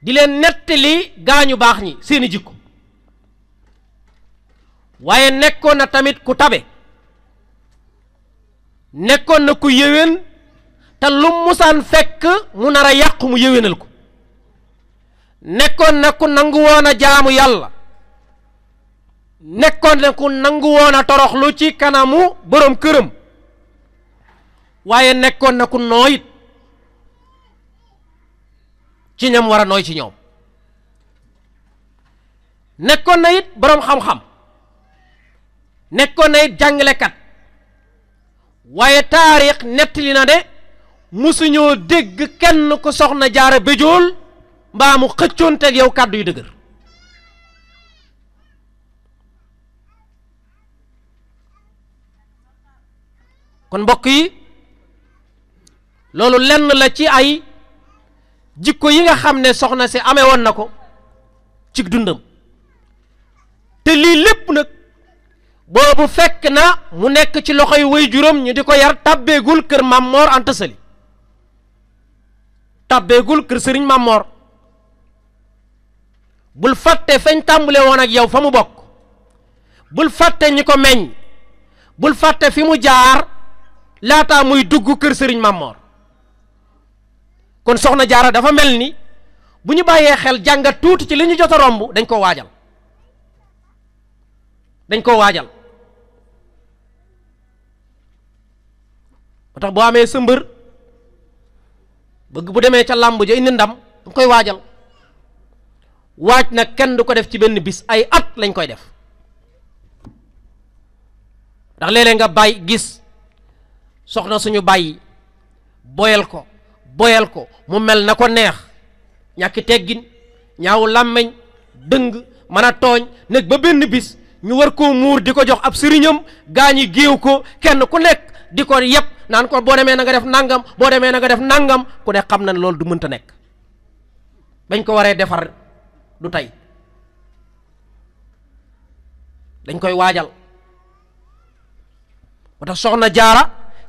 di leen nettali gaañu baax ñi seeni jikko waaye nekkoon na tamit ku tabe nekkoon na ku yéwén te lu musaan fekk mu nar a yàqu mu yéwénal ko nekkoon na ku nangu woon a jaamu yàlla nekkoon na ku nangu woon a toroxlu ci kanamu boroom këram waaye nekkoon na ku nooyit ci ñam war a nooy ci ñoom nekkoon na it boroom xam-xam nekkoon na it jàngalekat waaye taarix nettali na ne musuñoo dégg kenn ku soxna jaara béjool mbaa mu xëccoonteeg yow kàddu yu dëgër kon mbokk yi loolu lenn la ci ay jikko yi nga xam ne soxna si amee woon na ko ci dundam te lii lépp nag boobu fekk na mu nekk ci loxoy waajuram ñu di ko yar tàbbeegul kër Mam Mor Anta Sali tàbbeegul kër sëriñ Mam Mor bul fàtte feñ tàmbule woon ak yow fa mu bokk bul fàtte ñi ko meññ bul fàtte fi mu jaar laataa muy dugg kër sëriñ Mam Mor kon soxna jaara dafa mel ni bu ñu bàyyee xel jàngat tuuti ci li ñu jot a romb dañ ko waajal ba tax boo amee sa mbër bëgg bu demee ca làmb ja indi ndam dañ koy waajal waaj nag kenn du ko def ci benn bis ay at lañ koy def ndax léeg-léeg nga bàyyi gis soxna suñu bàyyi boyal ko mu mel na ko neex ñàkki teggin ñaawu làmmeñ dëng mën a tooñ nekk ba benn bis ñu war koo muur di ko jox ab sëriñam gaañi géew ko kenn ku nekk di ko yëpp naan ko boo demee na nga def nangam boo demee na nga def nangam ku ne xam na ne loolu du mënta nekk bañ ko waree defar du tey dañ koy waajal moo tax soxna jaara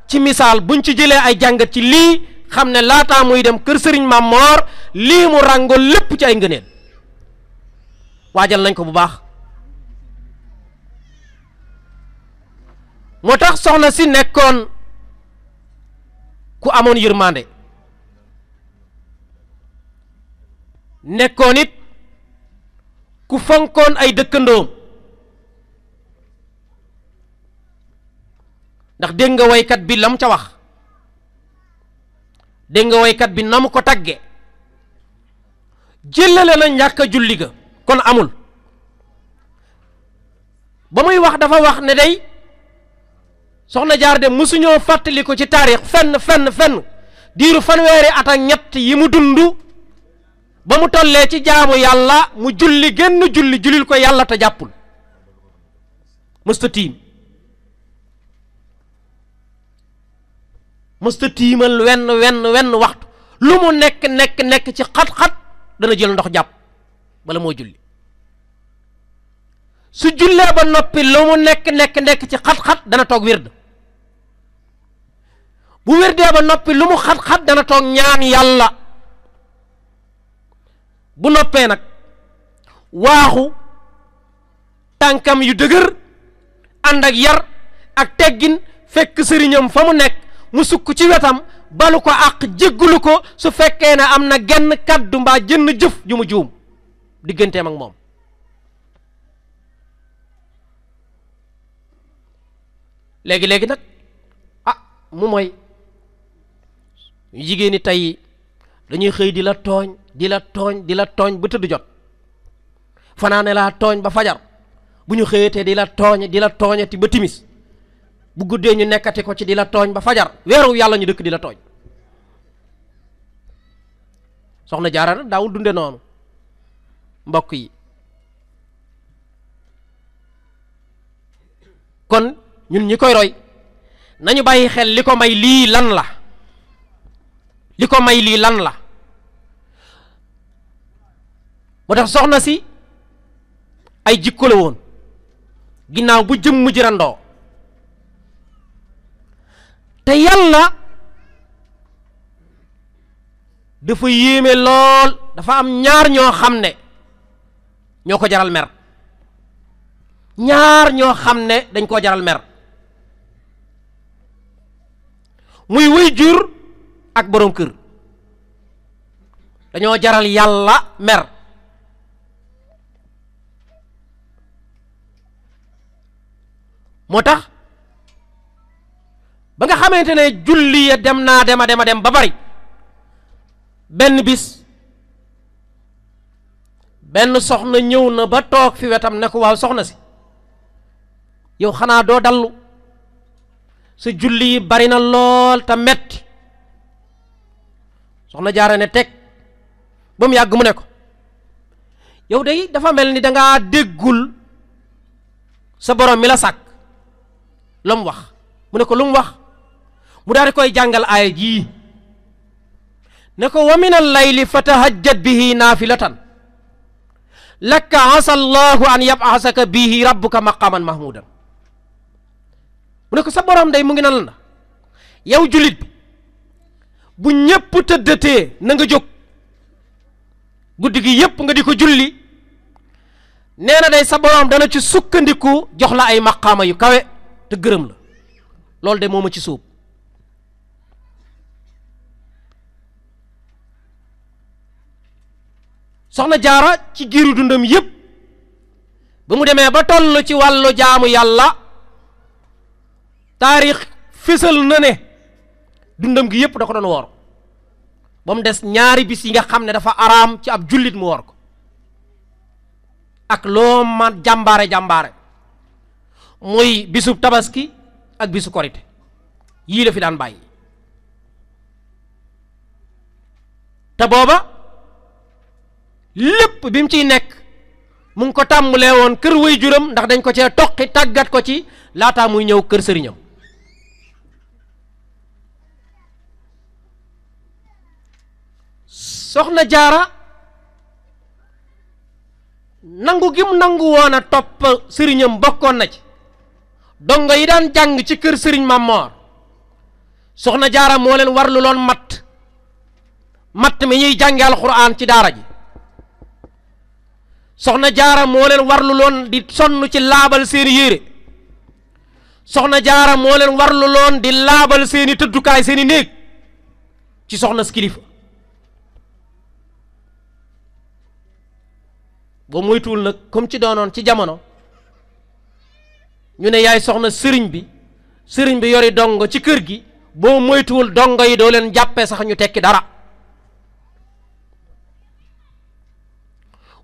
ci misaal buñ ci jëlee ay jàngat ci lii xam ne laataa muy dem kër sëriñ Mam Mor lii mu ràngoo lépp ci ay ngëneel waajal nañ ko bu baax moo tax soxna si nekkoon ku amoon yërmande nekkoon it ku fonkoon ay dëkkandoom ndax dégg nga waykat bi lam ca wax dégg nga waykat bi na mu ko tagge jëlale na ñàkk a julli ga kon amul ba muy wax dafa wax ne day soxna jaar de musuñoo fàttali ko ci taarix fenn diiru fanweeri at ak ñett yi mu dund ba mu tollee ci jaamu yàlla mu julli génn jullil ko yàlla te jàppul mësta tiimal wenn waxtu lu mu nekk ci xat-xat dana jël ndox jàpp bala moo julli su jullee ba noppi lu mu nekk ci xat-xat dana toog wird bu wirdee ba noppi lu mu xat-xat dana toog ñaan yàlla bu noppee nag waaxu tànkam yu dëgër ànd ak yar ak teggin fekk sëriñam fa mu nekk mu sukk ci wetam balu ko àq jéggulu ko su fekkee ne am na genn kàddu mbaa jënn jëf ju mu juum digganteem ak moom léegi nag mu mooy jigéen ñi tey dañuy xëy di la tooñ ba tëdd jot fanaane laa tooñ ba fajar bu ñu xëyatee di la tooñati ba timis bu guddee ñu nekkati ko ci di la tooñ ba fajar weeru yàlla ñu dëkk di la tooñ soxna jaara nag daawul dunde noonu mbokk yi kon ñun ñi koy roy nañu bàyyi xel li ko may lii lan la moo tax soxna si ay jikko la woon ginnaaw bu jëmm ji randoo te yàlla dafa yéeme lool dafa am ñaar ñoo xam ne ñoo ko jaral mer, ñaar ñoo xam ne dañ koo jaral mer, muy waajur ak boroom kër, dañoo jaral yàlla mer. moo tax ba nga xamante ne julli ya dem naa dem ba bari, benn bis benn soxna ñëw na ba toog fi wetam ne ko waaw soxna si, yow xanaa doo dallu, sa julli yi bari na lool te metti. soxna Jaara ne teg ba mu yàgg mu ne ko yow day dafa mel ni dangaa déggul sa borom mi la sàkk lu mu wax. mu ne ko lu mu wax, mu daal di koy jàngal aaya jii ne ko wa min al-layli fatahajjad bihi naafilatan laka asa allahu an yab'asaka bihi rabbuka maqaman mahmudan. mu ne ko sa borom day mu ngi nan la yow jullit bi, bu ñépp tëddatee na nga jóg guddi gi yépp nga di ko julli, nee na day sa borom dana ci sukkandiku jox la ay maqaama yu kawe te gërëm la. loolu de moo ma ci sóob. soxna Jaara ci giiru dundam yépp ba mu demee ba toll ci wàllu jaamu yàlla, taarix fésal na ne dundam gi yépp da ko doon woor ba mu des ñaari bis yi nga xam ne dafa araam ci ab jullit mu woor ko, ak loo ma jàmbaare muy bisub tabaski ak bisu korite. yii la fi daan bàyyi. te booba lépp bi mu ciy nekk mu ngi ko tàmbalee woon kër waajuram, ndax dañ ko cee toqi tàggat ko ci laataa muy ñëw kër sëriñam. soxna Jaara nangu gim nangu woon a topp sëriñam bokkoon na ci dongo yi daan jàng ci kër sëriñ Mamor. soxna Jaara moo leen warlu loon matt mi ñuy jànge alxuraan ci daara ji. soxna Jaara moo leen warlu loon di sonn ci laabal seeni yére. soxna Jaara moo leen warlu loon di laabal seeni tëddukaay seeni néeg ci soxna si kilifa. boo moytuwul nag comme ci doonoon ci jamono ñu ne yaay soxna sëriñ bi yori dongo ci kër gi, boo moytuwul dongo yi doo leen jàppee sax ñu tekki dara.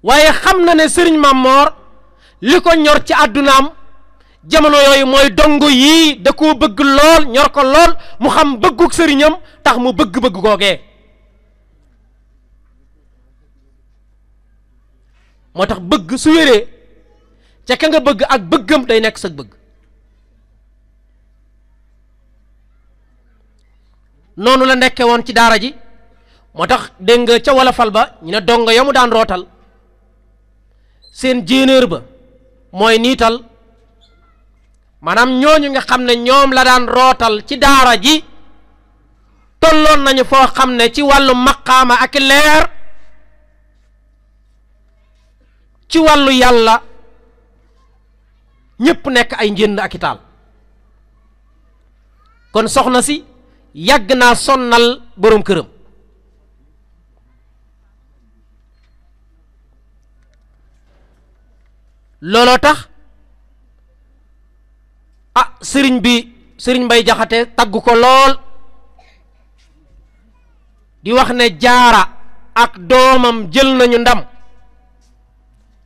waaye xam na ne sëriñ Mamor li ko ñor ci àddunaam jamono yooyu mooy dongo yii da koo bëgg lool, ñor ko lool, mu xam bëgguk sëriñam tax mu bëgg-bëgg googee. moo tax bëgg su wéree ca ka nga bëgg ak bëggam day nekk sa bëgg. noonu la nekke woon ci daara ji. moo tax dégg nga ca wolofal ba ñu ne dongo ya mu daan rootal seen jéenéer ba mooy niital, maanaam ñooñu nga xam ne ñoom la daan rootal ci daara ji tolloon nañu foo xam ne ci wàllu maqaama ak leer, ci wàllu yàlla ñépp nekk ay njënd ak i taal. kon soxna si yàgg naa sonnal boroom këram. looloo tax sëriñ Mbay Jaxate tagg ko lool, di wax ne Jaara ak doomam jël nañu ndam,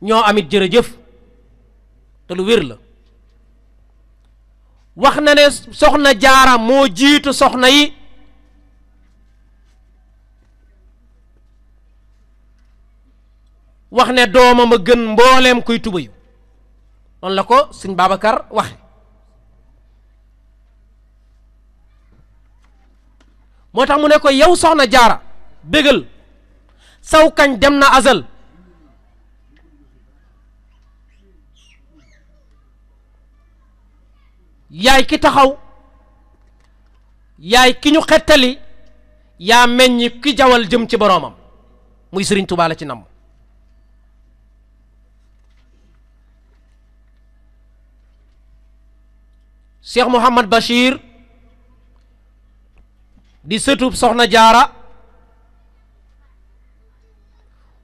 ñoo amit jërëjëf, te lu wér la. wax na ne soxna Jaara moo jiitu soxna yi, wax ne doomam a gën mbooleem kuy tubayu. noonu la ko sëñ Babacar waxe. moo tax mu ne ko yow soxna Jaara bégal, saw kañ dem na azal. yaay ki taxaw, yaay ki ñu xettali, yaa meññ ki jawal jëm ci boroomam. muy Sëriñ Tuubaa la ci nam Cheikh Mouhamad Bachir di sëtub soxna jaara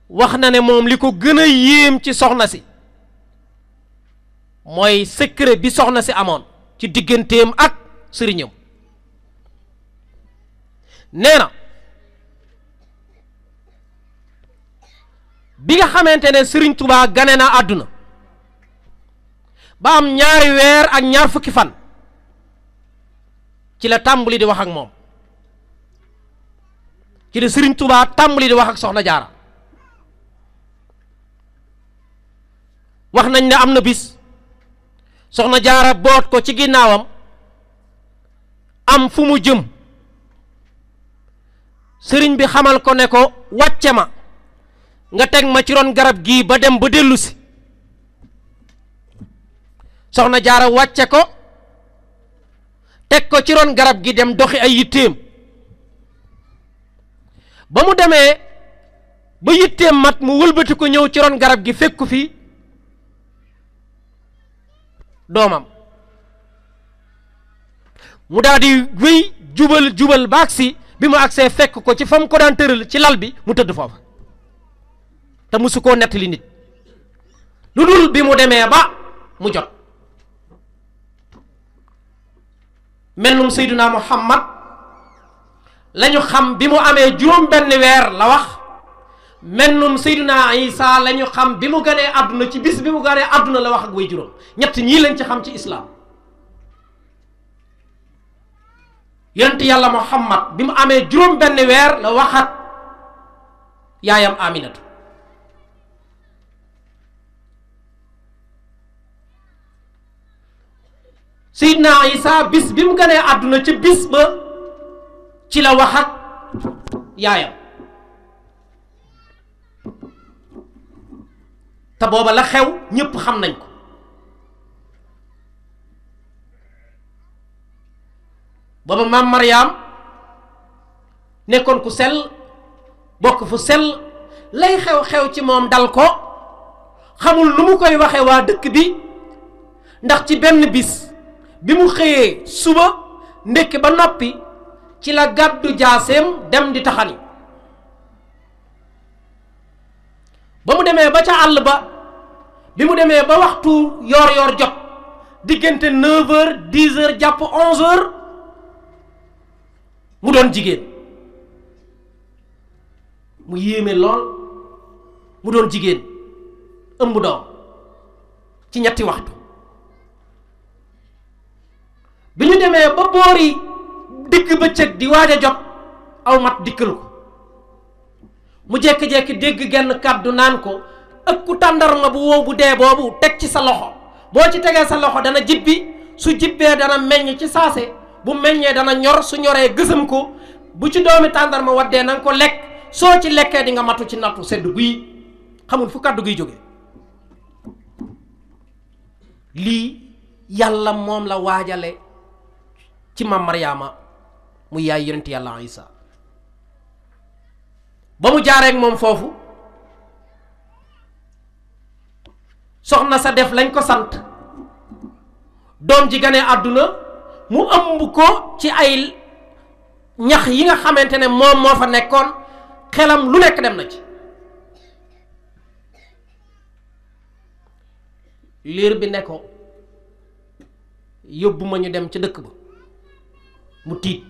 wax na ne moom li ko gën a yéem ci soxna si mooy secret bi soxna si amoon ci digganteem ak sëriñam nee na bi nga xamante ne Sëriñ Tuubaa gane na àdduna ba am ñaari weer ak ñaar fukki fan ci la tàmbali di wax ak moom ci la Sëriñ Tuubaa tàmbali di wax ak soxna jaara wax nañ ne am na bis soxna jaara boot ko ci ginnaawam am fu mu jëm sëriñ bi xamal ko ne ko wàcce ma nga teg ma ci ron garab gii ba dem ba dellu si soxna jaara wàcce ko teg ko ci ron garab gi dem doxi ay yitteem ba mu demee ba yitteem mat mu wëlbati ko ñëw ci ron garab gi fekku fi doomam mu daal di wéy jubal ba agsi bi mu agsee fekk ko ci fa mu ko daan tëral ci lal bi mu tëdd foofa te musu koo nettali nit lu dul bi mu demee ba mu jot mennum Seydina Muhammad lañu xam bi mu amee juróom benn weer la wax mennum Seydina Isa lañu xam bi mu ganee àdduna ci bis bi mu ganee àdduna la wax ak way juróom ñett ñii lañ ci xam ci islaam yonent yàlla Muhammad bi mu amee juróom benn weer la waxat yaayam Aminatu Seydina Isa bis bi mu ganee àdduna ca bis ba ci la wax ak yaayam te booba la xew ñépp xam nañ ko booba maam Mariam nekkoon ku sell bokk fu sell lay xew-xew ci moom dal ko xamul nu mu koy waxe waa dëkk bi ndax ci benn bis bi mu xëyee suba ndekki ba noppi ci la gàddu jaaseem dem di taxani ba mu demee ba ca àll ba bi mu demee ba waxtu yoor jot diggante 9h 10h jàpp 11h mu doon jigéen mu yéeme lool mu doon jigéen ëmb doom ci ñetti waxtu bi ñu demee ba boori digg bëccëg di waaj a jot aw mat dikkal ko mu jekki-jekki dégg genn kàddu naan ko ëkku tàndarma bu wow bu dee boobu teg ci sa loxo boo ci tegee sa loxo dana jibbi su jibbee dana meññ ci saase bu meññee dana ñor su ñoree gësam ko bu ci doomi tàndarma waddee na nga ko lekk soo ci lekkee di nga matu ci nattu sedd guy xamul fu kàddu guy jóge lii yàlla moom la waajale ci maam Maryaama mu yaay yonent yàlla Isa ba mu jaareek moom foofu soxna sa def lañ ko sant doom ji gane àdduna mu ëmb ko ci ay ñax yi nga xamante ne moom moo fa nekkoon xelam lu nekk dem na ci liir bi ne ko yóbbu ma ñu dem ca dëkk ba mu tiit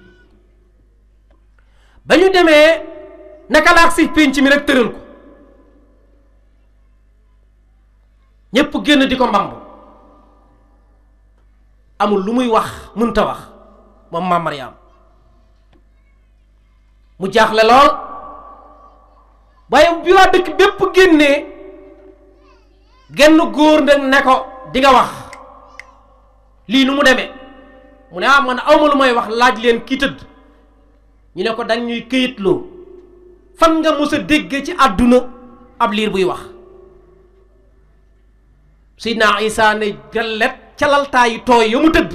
ba ñu demee naka laax si pénc mi rek tëral ko ñépp génn di ko mbamb amul lu muy wax mënta wax moom maam Mariam mu jaaxle lool waaye bi waa dëkk bépp génnee genn góor nag ne ko di nga wax lii nu mu demee mu ne man awma lu may wax laaj leen kii tëdd ñu ne ko dañ ñuy këyitloo fan nga mës a dégg ci àdduna ab liir buy wax Seydina Isa ne jallet ca laltaayu tooy ya mu tëdd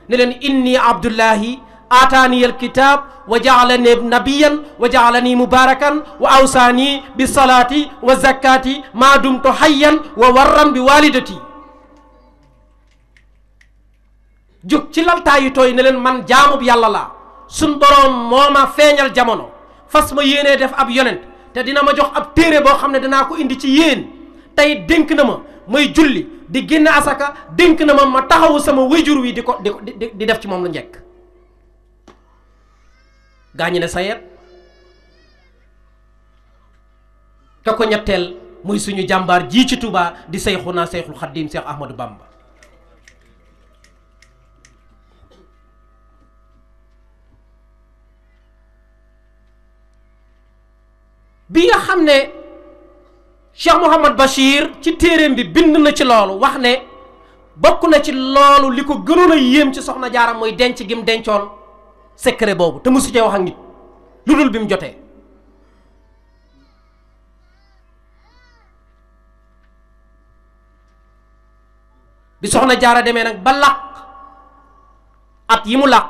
ne leen inni abdullahi aataani alkitab wa jaalani nabiyan wa jaalani mubarakan wa awsaani bi salaati wa zakati ma dumtu hayyan wa warran bi walidati. jóg ci laltaayu tooy ne leen man jaamub yàlla laa, suñ boroom moo ma feeñal jamono, fas ma yéenee def ab yonent te dina ma jox ab téere boo xam ne dinaa ko indi ci yéen. tey dénk na ma may julli di génn asaka, dénk na ma taxawu sama wayjur wi di def ci moom lu njëkk. gaañu ne sayet ka ko ñetteel muy suñu jàmbaar jii ci Tuubaa di Seyxuna Seyxul Xaddiim Seex Ahmadou Bamba. bi nga xam ne Cheikh Mouhamad Bachir ci téeréem bi bind na ci loolu, wax ne bokk na ci loolu li ko gënoon a yéem ci soxna Jaara mooy denc gim dencoon secret boobu te mosu cee wax ak nit lu dul bi mu jotee. bi soxna Jaara demee nag ba làq at yi mu làq,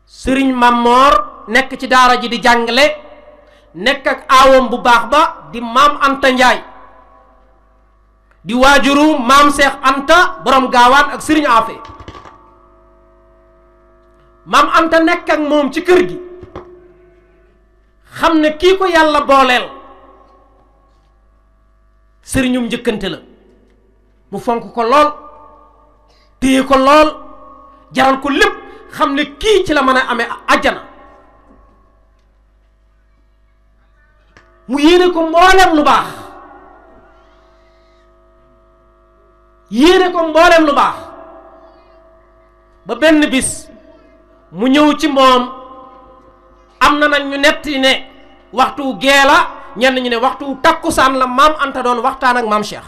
sëriñ Mamor nekk ci daara ji di jàngale, nekk ak aawam bu baax ba di maam Anta Njaay di waajuru maam Seex Anta borom gaawaan ak sëriñ Afe. maam Anta nekk ak moom ci kër gi, xam ne kii ko yàlla booleel sëriñum njëkkante la, mu fonk ko lool, téye ko lool, jaral ko lépp, xam ne kii ci la mën a amee àjjana. mu yéene ko mbooleem lu baax, yéene ko mbooleem lu baax ba benn bis mu ñëw ci moom. am na nag ñu netti ne waxtu gee la, ñenn ñu ne waxtu takkusaan la maam Anta doon waxtaan ak maam Cheikh.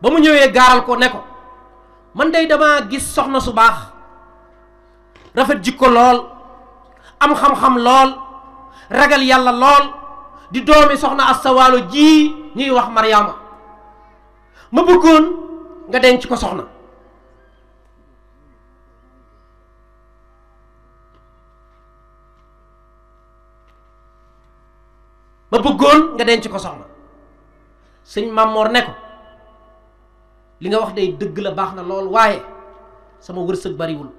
ba mu ñëwee gaaral ko ne ko man day dama gis soxna su baax, rafet jikko lool, am xam-xam lool, ragal yàlla lool, di doomi soxna Asta Waalo ji ñuy wax Mariama, ma bëggoon nga denc ko soxna. ma bëggoon nga denc ko soxna. sëñ Mamor ne ko li nga wax day dëgg la, baax na lool, waaye sama wërsëg bariwul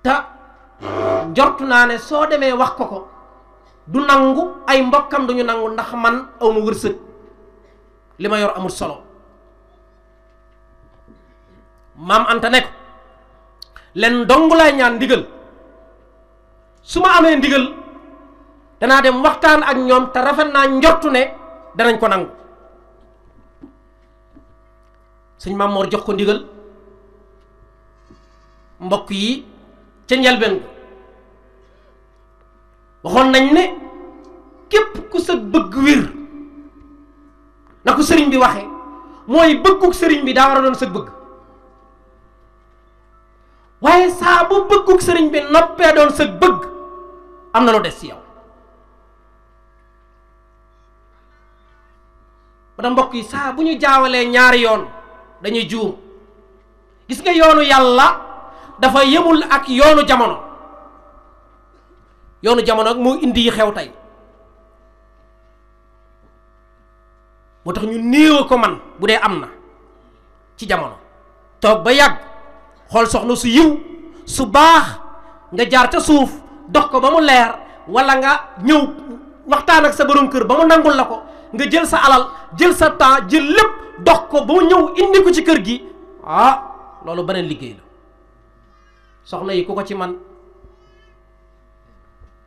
te njortu naa ne soo demee wax ko du nangu, ay mbokkam duñu nangu, ndax man awma wërsëg, li ma yor amul solo. maam Anta ne ko len dong laay ñaan ndigal, su ma amee ndigal danaa dem waxtaan ak ñoom te rafet naa njortu ne danañ ko nangu. sëñ Maam Moor jox ko ndigal. mbokk yi ca njëlbeen waxoon nañ ne képp ku sa bëgg wér, na ko sëriñ bi waxe, mooy bëgguk sëriñ bi daa war a doon sa bëgg. waaye saa bu bëgguk sëriñ bi noppee doon sa bëgg, am na lu des ci yow. ba tax mbokk yi saa bu ñu jaawalee ñaari yoon dañuy juum. gis nga yoonu yàlla dafa yemul ak yoonu jamono. yoonu jamono ak moo indi yi xew tey, moo tax ñu néew ko man bu dee am na ci jamono. toog ba yàgg xool soxna su yiw su baax nga jaar ca suuf dox ko ba mu leer, wala nga ñëw waxtaan ak sa borom kër ba mu nangul la ko, nga jël sa alal jël sa temps jël lépp dox ko ba mu ñëw indi ko ci kër gi. loolu beneen liggéey la. soxna yi ku ko ci man,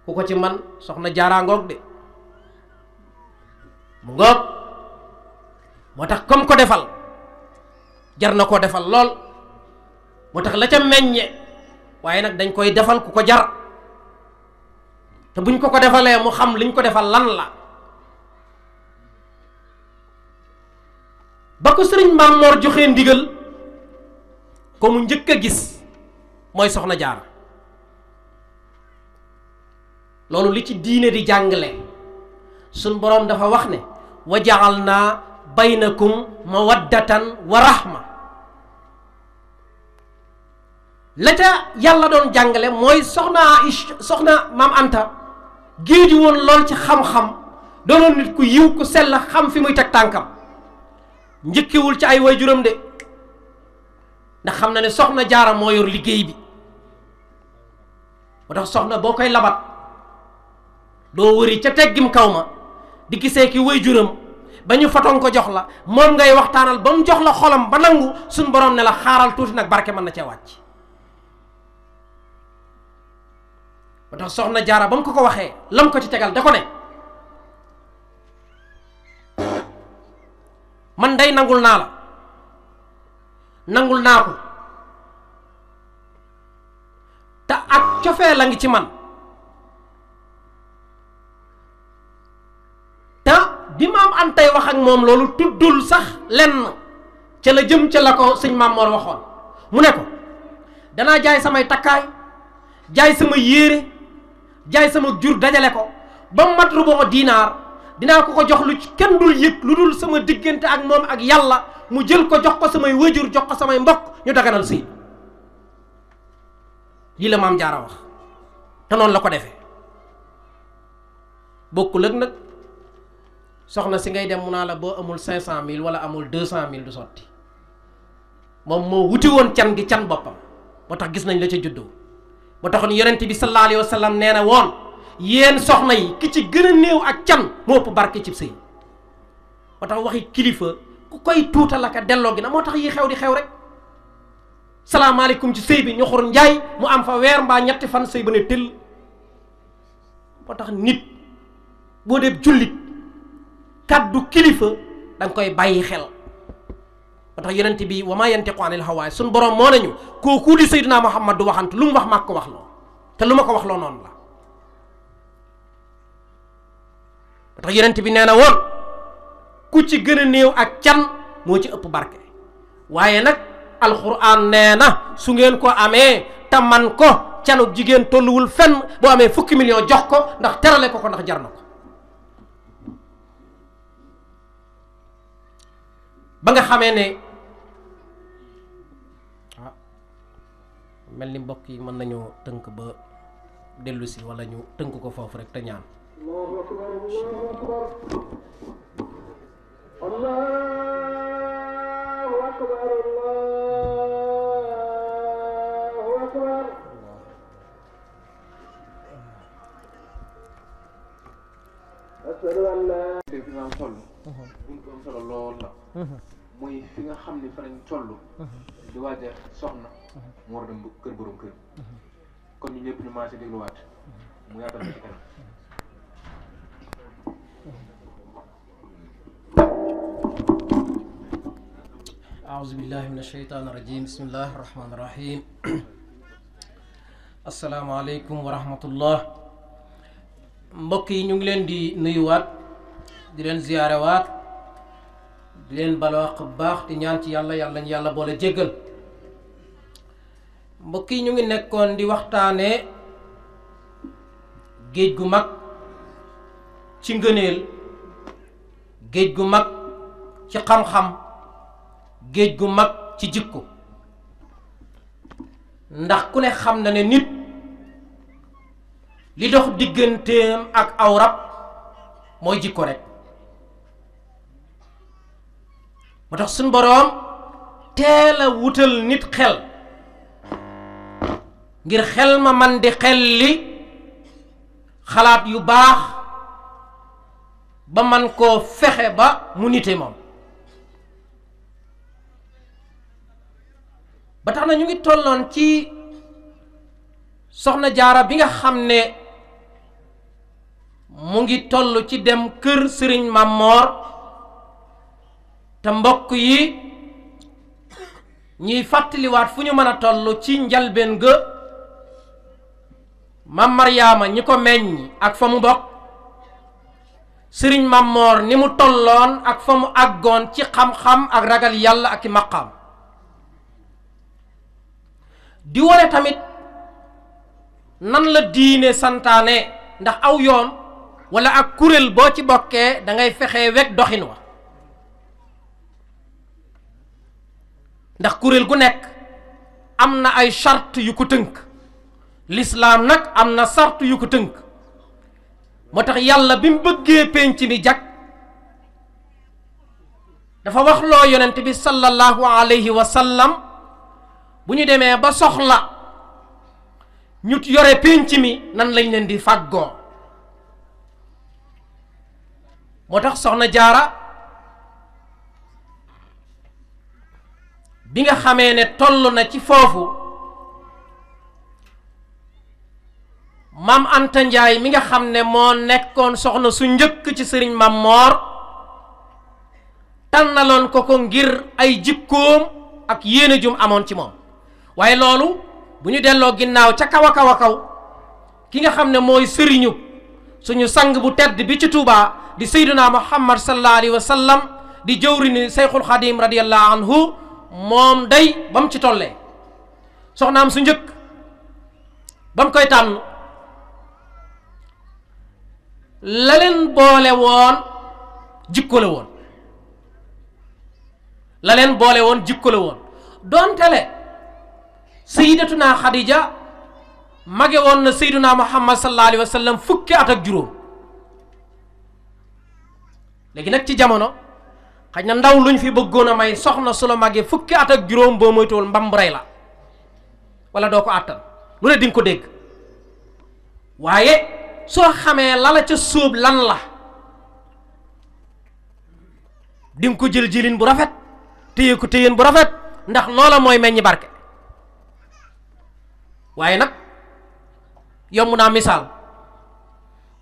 ku ko ci man, soxna Jaara ngoog de, mu ngoog. moo tax comme ko defal jar na koo defal lool, moo tax la ca meññe, waaye nag dañ koy defal ku ko jar, te buñ ko defalee mu xam liñ ko defal lan la. ba ko sëriñ Maam Moor joxee ndigal, ko mu njëkk a gis mooy soxna Jaara. loolu li ci diine di jàngale, suñ boroom dafa wax ne wa ja'alnaa baynakum mawaddatan wa rahma. la ca yàlla doon jàngale mooy soxna maam Anta géeju woon lool ci xam-xam, doonoon nit ku yiw ku sell, xam fi muy teg tànkam, njëkkewul ci ay waajuram de, ndax xam na ne soxna Jaara moo yor liggéey bi. moo tax soxna boo koy labat doo wëri ca teggim kaw ma di gisee ki waajuram ba ñu fotoon ko jox la, moom ngay waxtaanal ba mu jox la xolam ba nangu, suñ borom ne la xaaral tuuti nag barke mën na cee wàcc. moo tax soxna Jaara ba mu ko waxee lam ko ci tegal da ko ne man day nangul naa la, nangul naa ko, te ak cofee la ngi ci man, te bi maam Antay wax ak moom loolu tuddul sax lenn ca la jëm ca la ko sëñ Maam Mor waxoon. mu ne ko danaa jaay samay takkaay, jaay sama yére, jaay sama jur, dajale ko ba mat rubu dinaar, dinaa ko jox lu kenn dul yëg lu dul sama diggante ak moom ak yàlla, mu jël ko jox ko samay wajur, jox ko samay mbokk, ñu daganal sëy. lii la maam Jaara wax te noonu la ko defee. bokkul ak nag soxna si ngay dem mu naa la boo amul 500.000 wala amul 200.000 du sotti. moom moo wuti woon can gi can boppam, moo tax gis nañ la ca juddoo. moo taxoon yonent bi sallallahu alayhi wa sallam nee na woon yéen soxna yi ki ci gën a néew ak can moo ëpp barke ci sëy. moo tax waxi kilifa ku koy tuutal ak a delloo gi na, moo tax yi xew di xew rek. salaamaaleykum ci sëy bi ñu xur njaay mu am fa weer mbaa ñetti fan sëy ba ne tëll. moo tax nit boo dee jullit kàddu kilifa danga koy bàyyi xel. moo tax yonent bi wa maa yantiqu anil hawaa suñ borom moo nañu kooku di Seydina Muhammad du waxantu, lu mu wax maa ko wax loo, te lu ma ko wax loo noonu la. moo tax yonent bi nee na woon ku ci gën a néew ak can moo ci ëpp barke. waaye nag alxuraan nee na su ngeen ko amee te man ko, canuk jigéen tolluwul fenn, boo amee fukki million jox ko ndax terale ko ndax jar na ko. ba nga xamee ne mel ni mbokk yi mën nañoo tënk ba dellu si, wala ñu tënk ko foofu rek te ñaan. solo lool la muy fi nga xam ni fa lañ toll di waaj a soxna mu war a dem kër borom kër, kon ñu ñëpp ñu maase dégluwaat mu yaatal ci kanam. aouzu billahi min asheytaani rajim, bismillahi rahmaani rahim. asalaamaaleykum wa rahmatullah. mbokk yi ñu ngi leen di nuyuwaat, di leen ziyaarewaat, di leen balwaq bu baax, di ñaan ci yàlla ñu yàlla boole jéggal. mbokk yi ñu ngi nekkoon di waxtaanee géej gu mag ci ngëneel, géej gu mag ci xam-xam, géej gu mag ci jikko. ndax ku ne xam na ne nit li dox digganteem ak aw rab mooy jikko rek. moo tax suñ boroom teel a wutal nit xel ngir xel ma man di xel li xalaat yu baax ba man koo fexe ba mu nite moom. ba tax na ñu ngi tolloon ci soxna Jaara bi nga xam ne mu ngi toll ci dem kër sëriñ Mamor, te mbokk yi ñuy fàttaliwaat fu ñu mën a toll ci njalbeen ga Mam Maryaama ñi ko meññ ak fa mu bokk, sëriñ Mamor ni mu tolloon ak fa mu àggoon ci xam-xam ak ragal yàlla ak i maqaam. di wone tamit nan la diine santaane, ndax aw yoon wala ak kuréel boo ci bokkee da ngay fexe wekk doxin wa. ndax kuréel gu nekk am na ay charte yu ko tënk lislaam nag am na charte yu ko tënk moo tax yàlla bi mu bëggee penc mi jag dafa wax loo yonent bi sallallahu alayhi wa sallam bu ñu demee ba soxla ñu yore penc mi nan lañ leen di fàggoo moo tax soxna jaara bi nga xamee ne toll na ci foofu maam Anta Njaay mi nga xam ne moo nekkoon soxna su njëkk ci sëriñ Mam Moor tànnaloon ko ngir ay jikkoom ak yéene jum amoon ci moom waaye loolu bu ñu delloo ginnaaw ca kaw a kaw a kaw ki nga xam ne mooy sëriñu suñu sang bu tedd bi ci Tuubaa di sayyiduna Muhammad sallallahu alayhi wa sallam di jëwrini Seyxul Xadim radiyallahu anhu moom day ba mu ci tollee soxnaam su njëkk ba mu koy tànn la leen boole woon jikko la woon la leen boole woon jikko la woon doonte le sayyidatuna Xadija mage woon na sayyiduna Muhammad sallallahu alayhi wa sallam fukki at ak juróom léegi nag ci jamono xaj na ndaw luñ fi bëggoon a may soxna su la màggee fukki at ak juróom boo moytuwul mbamb rey la wala doo ko àttan lu ne di nga ko dégg waaye soo xamee lala ca sóob lan la di nga ko jël jëlin bu rafet téye ko téyeen bu rafet ndax loola mooy meññi barke waaye nag yomb naa misaal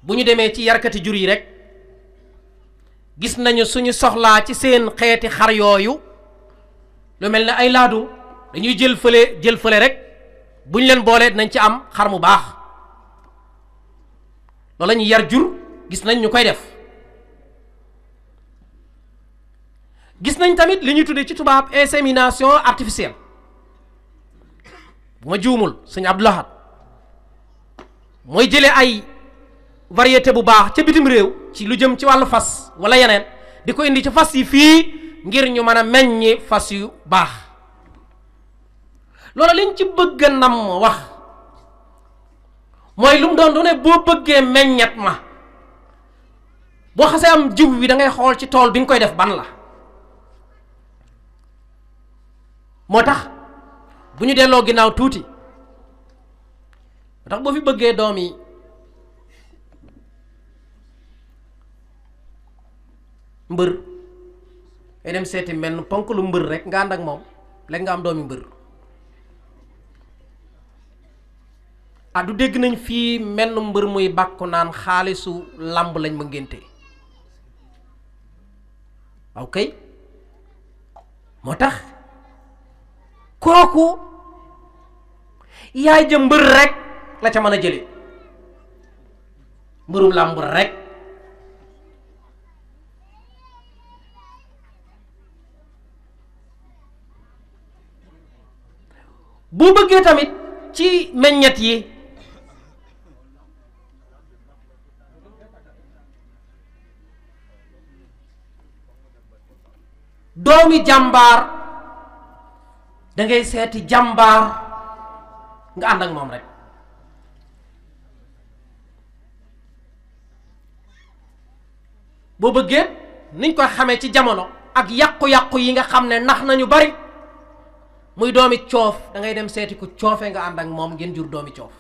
bu ñu demee ci yarkati jur yi rek gis nañu suñu soxlaa ci seen xeeti xar yooyu lu mel ne ay laadu dañuy jël fële rek bu ñu leen boolee dinañ ci am xar mu baax loolu la ñuy yar jur gis nañ ñu koy def gis nañ tamit li ñuy tuddee ci tubaab insémination artificielle bu ma juumul sëñ Abdou Lahad mooy jëlee ay variété bu baax ca bitim réew ci lu jëm ci wàllu fas wala yeneen di ko indi ci fas yi fii ngir ñu mën a meññi fas yu baax loolu liñ ci bëgg a nam wax mooy lu mu doon ne boo bëggee meññet ma boo xasee am jiw wi da ngay xool ci tool bi nga koy def ban la moo tax bu ñu delloo ginnaaw tuuti moo tax boo fi bëggee doom yi mbër ngay dem seeti menn ponk lu mbër rek nga ànd ak moom léegi nga am doomi mbër ah du dégg nañ fii menn mbër muy bàkku naan xaalisu làmb lañ ma ngénte waaw kay moo tax kooku yaay ja mbër rek la ca mën a jële mbërum làmb rek bu bëggee tamit ci meññet yi doomi jàmbaar da ngay seeti jàmbaar nga ànd ak moom rek boo bëggee niñ koy xamee ci jamono ak yàqu-yàqu yi nga xam ne nax nañu bari muy doomi coof da ngay dem seeti ku coofe nga ànd ak moom ngeen jur doomi coof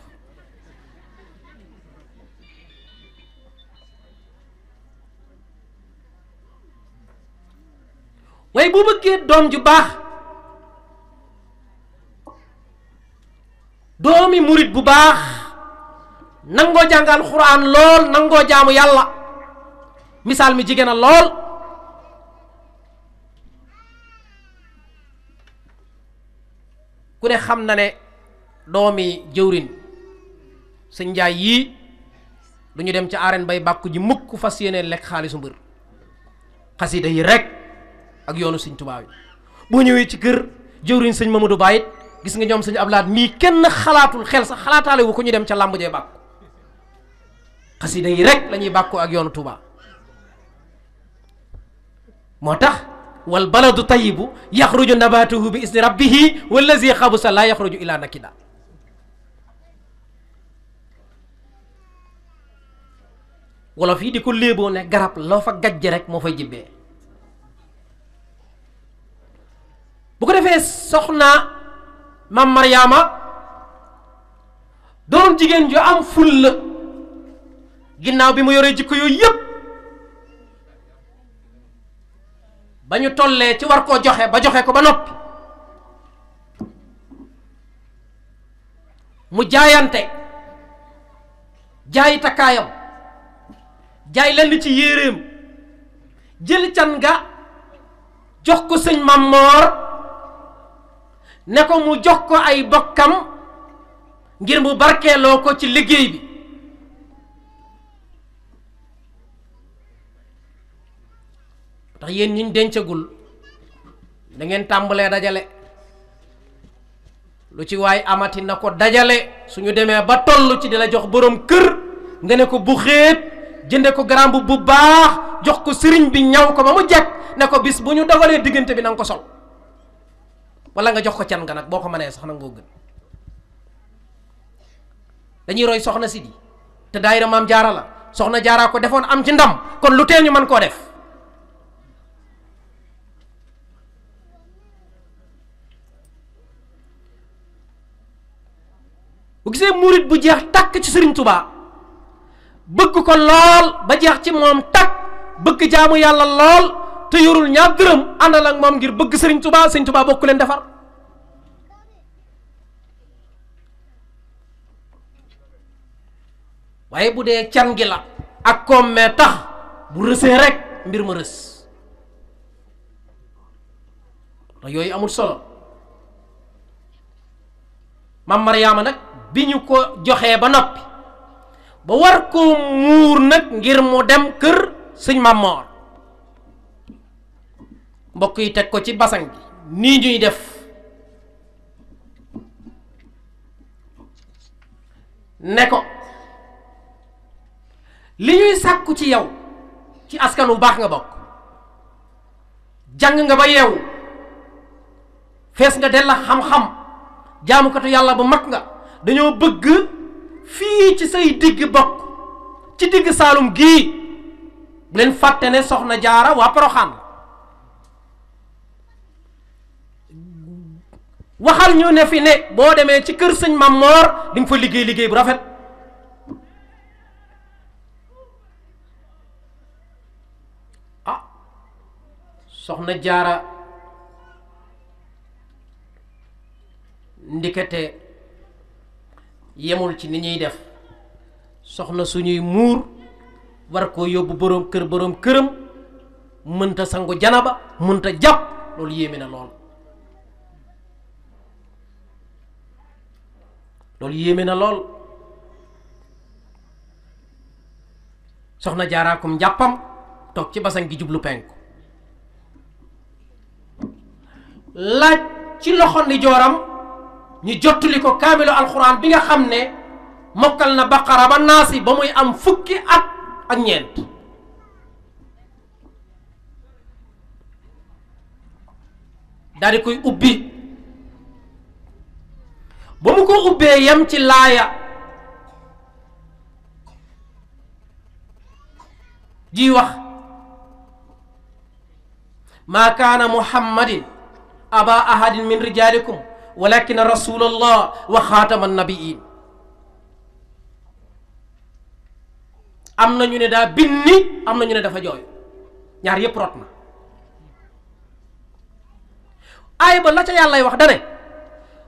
waaye bu bëggee doom ju baax doomi murit bu baax nangoo jàngal xuraan lool nangoo jaamu yàlla misaal mi jigéen a lool ku ne xam na ne doomi jëwrin sëñ Njaay yii du ñu dem ci arène bay bàkku ji mukk fas yéene lekk xaalisu mbër xasida yi rek ak yoonu sëñ Tuubaa yi boo ñëwee ci kër jëwriñ sëñ Mamadou Bayit gis nga ñoom sëñ Ablaat mii kenn xalaatul xel sax xalaataale wu ko ñu dem ca làmb jee bàkku xasida yi rek lañuy bàkku ak yoonu Tuubaa moo tax wal baladu tayyibu yaxruju nabatuhu bi isni rabbihi wallazi xabusa la yaxruju ila nakida. wolof yi di ko léeboo ne garab loo fa gajj rek moo fay jibbee. bu ko defee soxna Maam Maryaama doon jigéen ju am fulla ginnaaw bi mu yoree jikko yooyu yépp ba ñu tollee ci war koo joxe ba joxe ko ba noppi mu jaayante jaayi takkaayam jaay lenn ci yéreem jël can nga jox ko sëñ Mammoor ne ko mu jox ko ay bokkam ngir mu barkeeloo ko ci liggéey bi. tax yéen ñiñ dencagul da ngeen tàmbalee dajale lu ci waay amati na ko dajale suñu demee ba toll ci di la jox borom kër nga ne ko bu xéet jënde ko garam bu baax jox ko sëriñ bi ñaw ko ba mu jekk ne ko bis bu ñu dogalee diggante bi na nga ko sol wala nga jox ko can nga nag boo ko mënee sax nangoo gën. dañuy roy soxna si di te daayira Maam Jaara la soxna Jaaraa ko defoon am ci ndam kon lu tee ñu mën koo def. bu gisee murit bu jeex takk ci Sëriñ Tuubaa bëgg ko lool ba jeex ci moom takk bëgg jaamu yàlla lool te yorul ñaar dërëm àndal ak moom ngir bëgg Sëriñ Tuubaa Sëriñ Tuubaa bokku leen defar. waaye bu dee can gi la ak koom mee tax bu rësee rek mbir ma rës te yooyu amul solo. Maam Maryaama nag bi ñu ko joxee ba noppi ba war koo muur nag ngir mu dem kër sëñ Mammoor mbokk yi teg ko ci basang gi nii ñuy def ne ko li ñuy sàkku ci yow ci askan wu baax nga bokk jàng nga ba yeewu fees nga dell xam-xam jaamukatu yàlla bu mag nga dañoo bëgg fii ci say digg bokk ci digg Saalum gii bu leen fàtte ne soxna Jaara waa Poroxaan waxal ñu ne fi ne boo demee ci kër sëñ Mammoor di nga fa liggéey liggéey bu rafet. ah soxna Jaara ndikete yemul ci ni ñuy def soxna suñuy muur war koo yóbbu boroom këram mënta sangu janaba mënta jàpp loolu yéeme na lool. loolu yéeme na lool soxna jaaraakum njàppam toog ci basan gi jublu penku laaj ci loxo ndi jooram ñu jottali ko kaamilu alxuraan bi nga xam ne mokkal na baqara ba naasi ba muy am fukki at ak ñeent daal di koy ubbi ba mu ko ubbee yem ci laaya ji wax maa kaana muhammadin aba ahadin min rijalikum walakin rasulallah wa xaatama nabiin am na ñu ne daa binni am na ñu ne dafa jooy ñaar yépp rot na aay ba la ca yàllay wax dane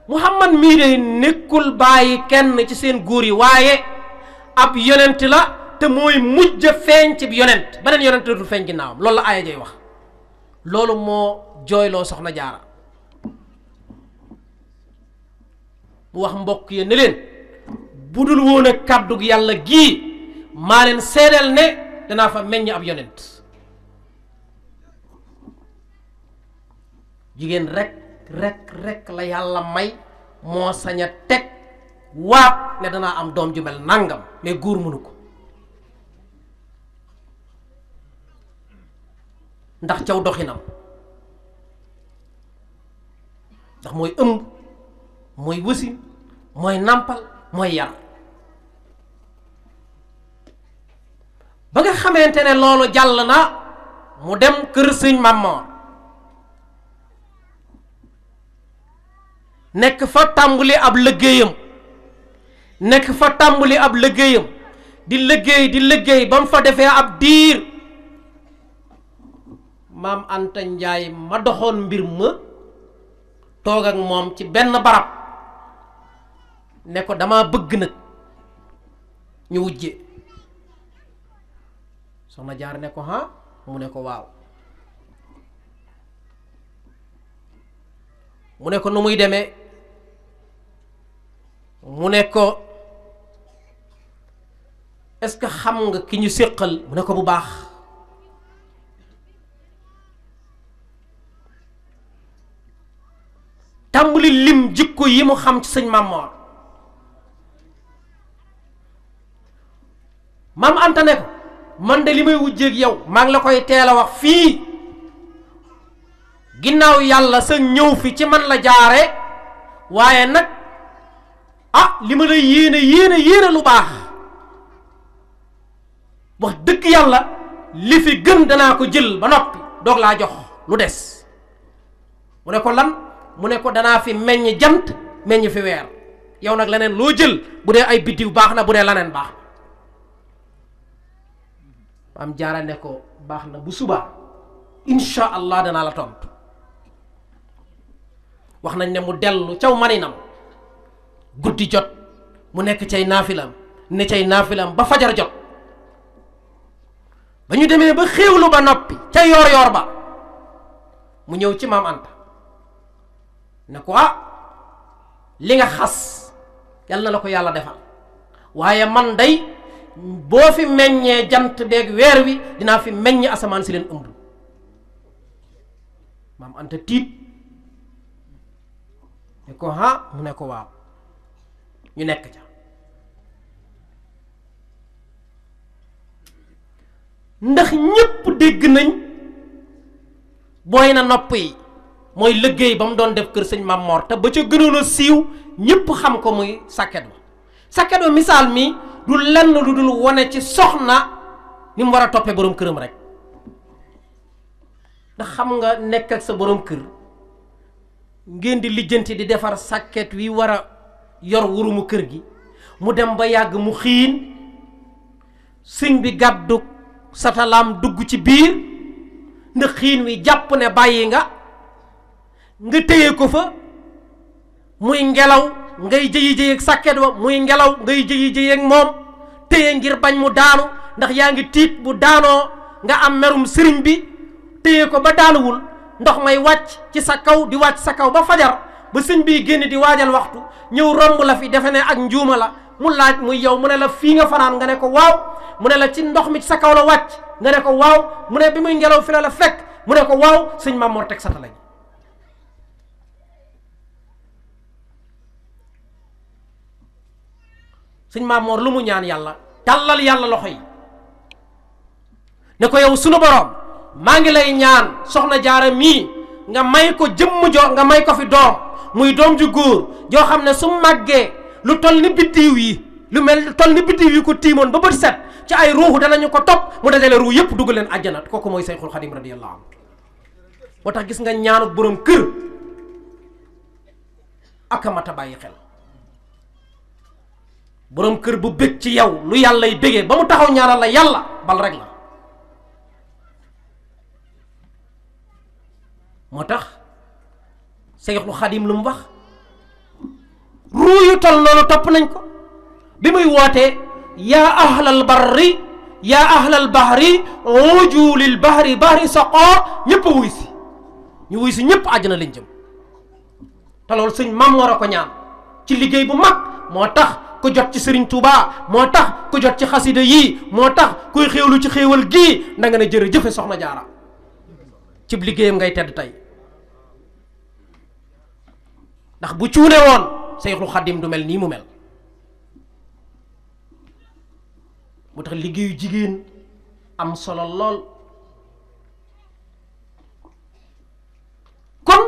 muhammad mii de nekkul bàyyi kenn ci seen góor yi waaye ab yonent la te mooy mujj feeñ ci yonent beneen yonent la dul feeñ ginnaawam loolu la aaya jay wax loolu moo jooyloo soxna jaara mu wax mbokk yi ne leen bu dul woon a kàddug yàlla gii maa leen seedeel ne danaa fa meññ ab yonent jigéen rek la yàlla may moo sañ a teg waat ne danaa am doom ju mel nangam mais góor mënu ko ndax caw doxinam ndax mooy ëmb mooy wësin mooy nàmpal mooy yar. ba nga xamante ne loolu jàll na mu dem kër sëñ Mamor nekk fa tàmbali ab liggéeyam di liggéey ba mu fa defee ab diir maam Anta Njaay ma doxoon mbir ma toog ak moom ci benn barab ne ko dama bëgg nag ñu wujje. Soxna Jaara ne ko ha mu ne ko waaw mu ne ko nu muy demee mu ne ko est-ce que xam nga ki ñu séqal mu ne ko bu baax tàmbali lim jikko yi mu xam ci sëñ Mamor. Maam Anta ne ko man de li may wujjeeg yow maa ngi la koy teel a wax fii ginnaaw yàlla sa ñëw fi ci man la jaare waaye nag li ma la yéene lu baax wax dëgg yàlla li fi gën danaa ko jël ba noppi doog laa jox lu des. mu ne ko lan mu ne ko danaa fi meññ jant meññ fi weer yow nag leneen loo jël bu dee ay biddiw baax na bu dee leneen baax. Maam Jaara ne ko baax na bu subaa insha allah danaa la tontu. wax nañ ne mu dellu caw maninam guddi jot mu nekk cay naafilam ba fajar jot ba ñu demee ba xéewlu ba noppi ca yoor ba mu ñëw ci Maam Anta ne ko li nga xas yal na la ko yàlla defal waaye man day boo fi meññee jant beeg weer wi dinaa fi meññ asamaan si leen ëmb. Maam Anta tiit ne ko mu ne ko waaw ñu nekk ca ndax ñépp dégg nañ booy na nopp yi mooy liggéey ba mu doon def kër sëñ Mamor te ba ca gënoon a siiw ñépp xam ko muy sàkket wa misaal mi du lenn lu dul wone ci soxna ni mu war a toppee boroom këram rek ndax xam nga nekk ak sa boroom kër ngeen di lijjanti di defar sàkket wi war a yor wurumu kër gi mu dem ba yàgg mu xiin sëñ bi gàddu satalaam dugg ci biir ndax xiin wi jàpp ne bàyyi nga téye ko fa muy ngelaw ngay jëyi ak sàkket wa muy ngelaw ngay jëyi ak moom téye ngir bañ mu daanu ndax yaa ngi tiit bu daanoo nga am merum sëriñ bi téye ko ba daanuwul ndox may wàcc ci sa kaw di wàcc sa kaw ba fajar ba sëñ bi génn di waajal waxtu ñëw romb la fi defe ne ak njuuma la mu laaj muy yow mu ne la fii nga fanaan nga ne ko waaw mu ne la ci ndox mi ci sa kaw la wàcc nga ne ko waaw mu ne bi muy ngelaw fi la fekk mu ne ko waaw sëñ Mamor teg sata lañ sëñ Mamor lu mu ñaan yàlla tàllal yàlla loxo yi ne ko yow sunu borom maa ngi lay ñaan soxna Jaara mii nga may ko jëmm nga may ko fi doom muy doom ju góor joo xam ne su màggee lu toll ni biddiw yi lu toll ni biddiw yi ko tiimoon ba bët set ci ay ruuxu danañu ko topp mu dajale ruu yëpp dugg leen àjjana kooku mooy Sayxul Xadim radiyallahu anhu moo tax gis nga ñaanu borom kër ak a mat a bàyyi xel borom kër bu bëgg ci yow lu yàlla y bëggee ba mu taxaw ñaanal la yàlla bal rek la moo tax Sayxul Xadim lu mu wax ruu yu tol noonu topp nañ ko bi muy wootee yaa ahlal barri yaa ahlal bahri uju lil bahri saqa ñëpp a wuy si ñu wuy si ñëpp àjjana lañ jëm te loolu sëñ Mamor a ko ñaan ci liggéey bu mag moo tax ku jot ci Sëriñ Tuubaa moo tax ku jot ci xasida yii moo tax kuy xéewlu ci xéewal gii da nga ne jërëjëfe soxna Jaara ci liggéeyam ngay tedd tey ndax bu cuune woon Sayxul Xadim du mel nii mu mel moo tax liggéeyu jigéen am solo lool kon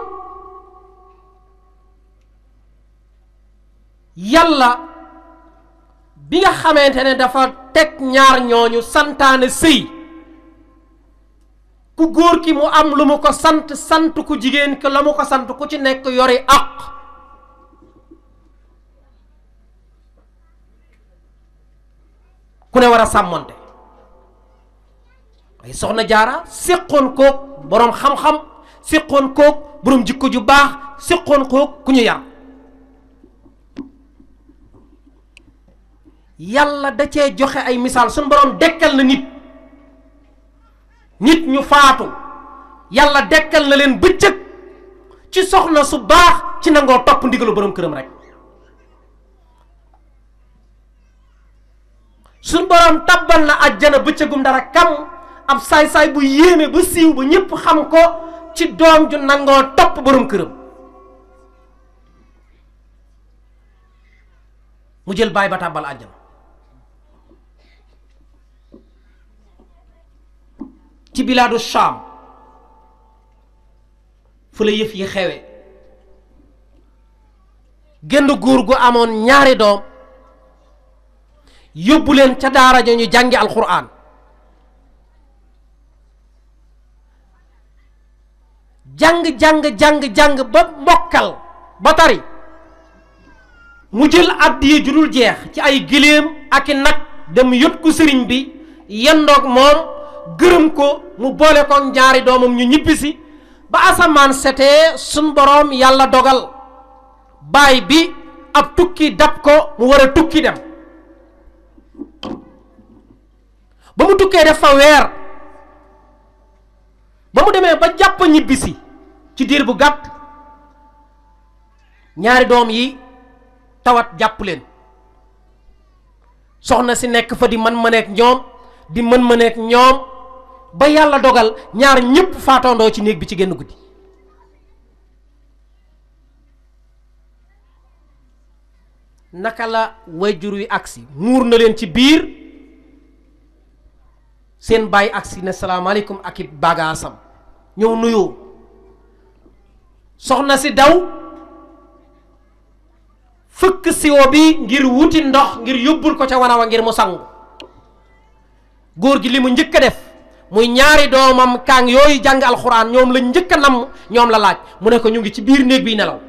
yàlla bi nga xamante ne dafa teg ñaar ñooñu santaane sëy ku góor ki mu am lu mu ko sant ku jigéen ki la mu ko sant ku ci nekk yori àq ku ne war a sàmmonte ay soxna jaara séqoon koog boroom xam-xam séqoon koog boroom jikko ju baax séqoon koog ku ñu yar yàlla da cee joxe ay misaal suñu boroom dekkal na nit ñu faatu yàlla dekkal na leen bëccëg ci soxna su baax ci nangoo topp ndigalu boroom këram rek suñu boroom tabbal na àjjana bëccëgum dara kam ab saay-saay bu yéeme ba siiw ba ñépp xam ko ci doom ju nangoo topp boroom këram mu jël baay ba tàbbal àjjana ci bilaadu Shaam fu la yëf yi xewe genn góor gu amoon ñaari doom yóbbu leen ca daara ja ñu jàngi alxuraan jàng ba mokkal ba tari mu jël àddiya ju dul jeex ci ay giléem ak i nag dem yot ko sëriñ bi yendoog moom gërëm ko mu boole ko ñaari doomam ñu ñibbisi ba asamaan setee suñ boroom yàlla dogal baay bi ab tukki dab ko mu war a tukki dem ba mu tukkee def fa weer ba mu demee ba jàpp ñibbisi ci diir bu gàtt ñaari doom yi tawat jàpp leen soxna si nekk fa di mën-mëneek ñoom ba yàlla dogal ñaar ñépp faatandoo ci néeg bi ci génn guddi naka la wayjur wi agsi muur na leen ci biir seen baay agsi ne salaamaaleykum ak i bagaasam ñëw nuyoo soxna si daw fëkk siwo bi ngir wuti ndox ngir yóbbul ko ca wanawa ngir mu sangu góor gi li mu njëkk a def muy ñaari doomam kaang yooyu jàng alxuraan ñoom la njëkk a namm ñoom la laaj mu ne ko ñu ngi ci biir néeg bi nelaw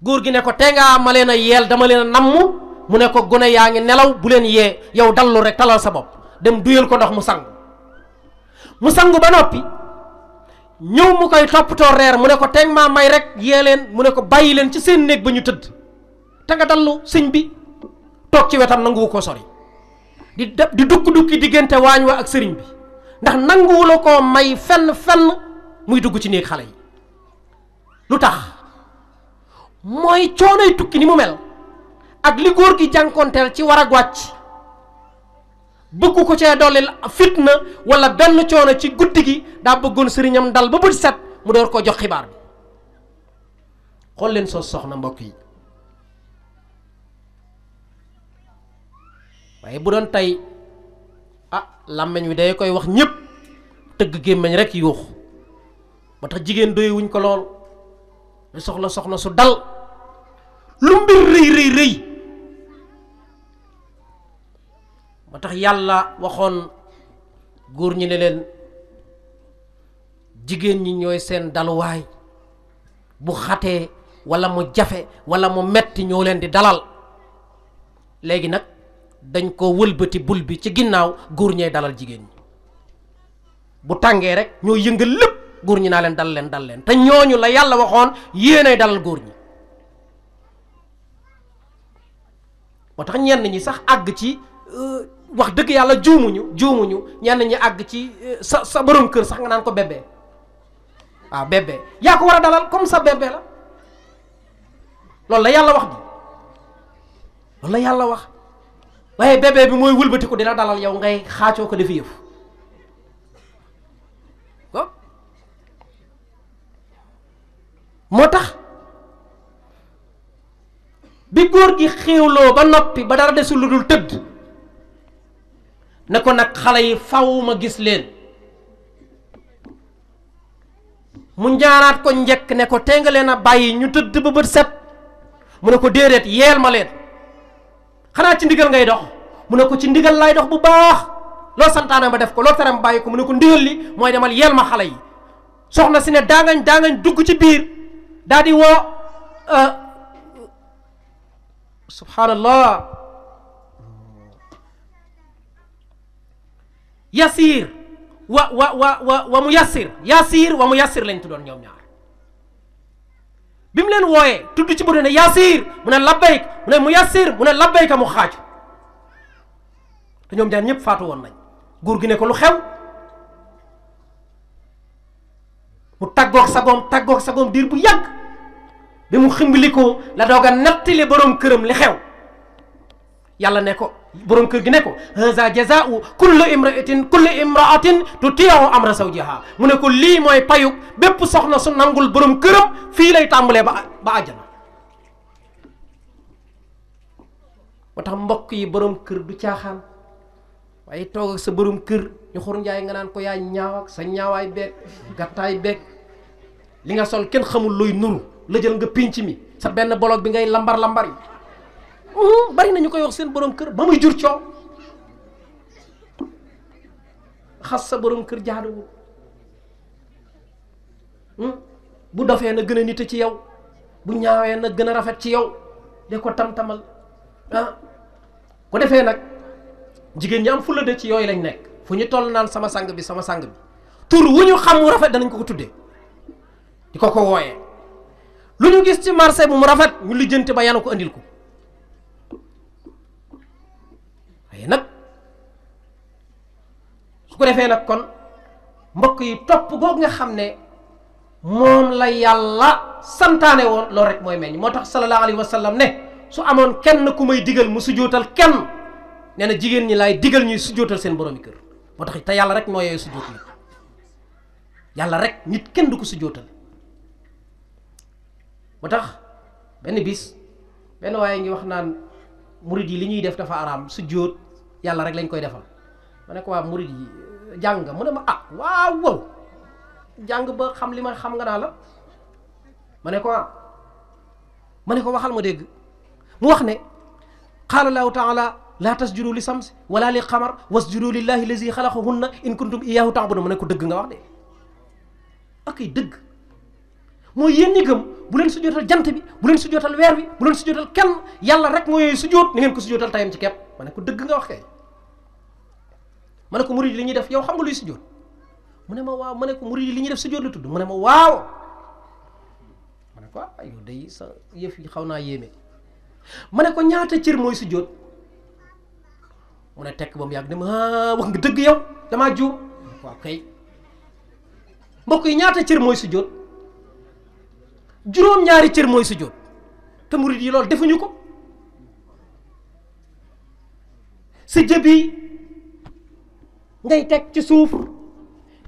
góor gi ne ko tee ngaa ma leen a yeel dama leen a namm mu ne ko gone yaa ngi nelaw bu leen yee yow dallu rek talal sa bopp dem duyal ko ndox mu sangu ba noppi ñëw mu koy toppatoo reer mu ne ko teeg maa may rek yee leen mu ne ko bàyyi leen ci seen néeg ba ñu tëdd te nga dallu sëñ bi toog ci wetam nanguwu ko sori di dukki diggante waañ wa ak sëriñ bi ndax nanguwula koo may fenn muy dugg ci néeg xale yi lu tax mooy coonoy tukki ni mu mel ak li góor gi jànkonteel ci war a wàcc bëggu ko cee dolli fitna wala benn coono ci guddi gi daa bëggoon sëriñam dal ba bët set mu door ko jox xibaar bi xool leen soo soxna mbokk yi waaye bu doon tey làmmeñ wi day koy wax ñépp tëgg gémmeñ rek yuux ba tax jigéen doyewuñ ko lool lu soxla soxna su dal lu mbir rëy ba tax yàlla waxoon góor ñi ne leen jigéen ñi ñooy seen daluwaay bu xatee wala mu jafe wala mu metti ñoo leen di dalal léegi nag dañ ko wëlbati bul bi ci ginnaaw góor ñee dalal jigéen ñi bu tàngee rek ñoo yëngal lépp góor ñi naa leen dal leen te ñooñu la yàlla waxoon yéenay dalal góor ñi moo tax ñenn ñi sax àgg ci wax dëgg yàlla juumuñu ñenn ñi àgg ci sa borom kër sax nga naan ko bébé waaw bébé yaa ko war a dalal comme ça bébé la loolu la yàlla wax di loolu la yàlla wax waaye bébé bi mooy wëlbati ko dina dalal yow ngay xaacoo ko defi yëf moo tax bi góor gi xéewloo ba noppi ba dara desul lu dul tëdd ne ko nag xale yi faw ma gis leen mu ñaanaat ko njëkk ne ko tee nga leen a bàyyi ñu tëdd ba bët set mu ne ko déedéet yeel ma leen. xanaa ci ndigal ngay dox mu ne ko ci ndigal lay dox bu baax loo santaane ma def ko loo tere ma bàyyi ko mu ne ko ndigal li mooy demal yeel ma xale yi. soxna si ne daangañ dugg ci biir daal di woo subhanallah yasir wa mu yassir wa mu yassir lañ tuddoon ñoom ñaar bi mu leen wooyee tudd ci bu ne yasir mu ne labbayk mu ne mu yassir mu ne labbayka mu xaaju te ñoom ñaar ñëpp faatu woon nañ. góor gi ne ko lu xew mu tàggoog sagoom diir bu yàgg bi mu ximbilikoo la doog a nettali borom këram li xew yàlla ne ko borom kër gi ne ko haza jazaa'u kulli imra'atin tuti'u amra zawjiha mu ne ko lii mooy payug bépp soxna su nangul borom këram fii lay tàmbalee ba àjjana. moo tax mbokk yi borom kër du caaxaan waaye toog ak sa borom kër ñu xur njaay nga naan ko yaa ñaaw ak sa ñaawaay beeg gàttaay beeg li nga sol kenn xamul looy nuru la jël nga pinc mi sa benn bolog bi ngay lambar yi bari na ñu koy wax seen borom kër ba muy jur coow. xas sa borom kër jaaduwul bu dofee na gën a nite ci yow bu ñaawee na gën a rafet ci yow de ko tam-tamal ko defee nag jigéen ñi am fulla de ci yooyu lañ nekk fu ñu toll naan sama sang bi tur wu ñu xam mu rafet danañ ko tuddee di ko wooyee lu ñu gis ci marché bu mu rafet ñu lijjanti ba yanu ko andil ko waaye nag su ko defee nag kon mbokk yi topp googu nga xam ne moom la yàlla santaane woon loolu rek mooy meññ moo tax sallallahu alayhi wa sallam ne su amoon kenn ku may digal mu sujjóotal kenn nee na jigéen ñi laay digal ñuy sujjóotal seen boroomi kër moo tax te yàlla rek moo yooyu sujjóot nit yàlla rek nit kenn du ko sujjóotal moo tax benn bis benn waaye ngi wax naan murid yi li ñuy def dafa araam sujjóot yàlla rek lañ koy defal ma ne ko waa murid yi jàng mu ne ma waaw jàng ba xam li ma xam nga naa la ma ne ko waxal ma dégg mu wax ne qaala allahu taala laa tasjudu li samsi wala li qamar wasjudu lillahi lazi xalaqahunna in kuntum iyyahu ta'budun ma ne ko dëgg nga wax de ak ay dëgg mooy yéen ñi gëm bu leen sujootal jant bi bu leen sujootal weer bi bu leen sujootal kenn yàlla rek moo yooyu sujoot ni ngeen ko sujootal tayam ci kepp ma ne ko dëgg nga wax kay ma ne ko murid li ñuy def yow xam nga luy sujoot mu ne ma waaw ma ne ko murid li ñuy def sujoot la tudd mu ne ma waaw ma ne ko yow day sa yëf yi xaw naa yéeme ma ne ko ñaata cër mooy sujoot mu ne tekk ba mu yàgg ne ma wax nga dëgg yow damaa juum waaw kay mbokk yi ñaata cër mooy sujoot juróom-ñaari cër mooy sujoot te murid yi loolu defuñu ko sa jëbi ngay teg ci suuf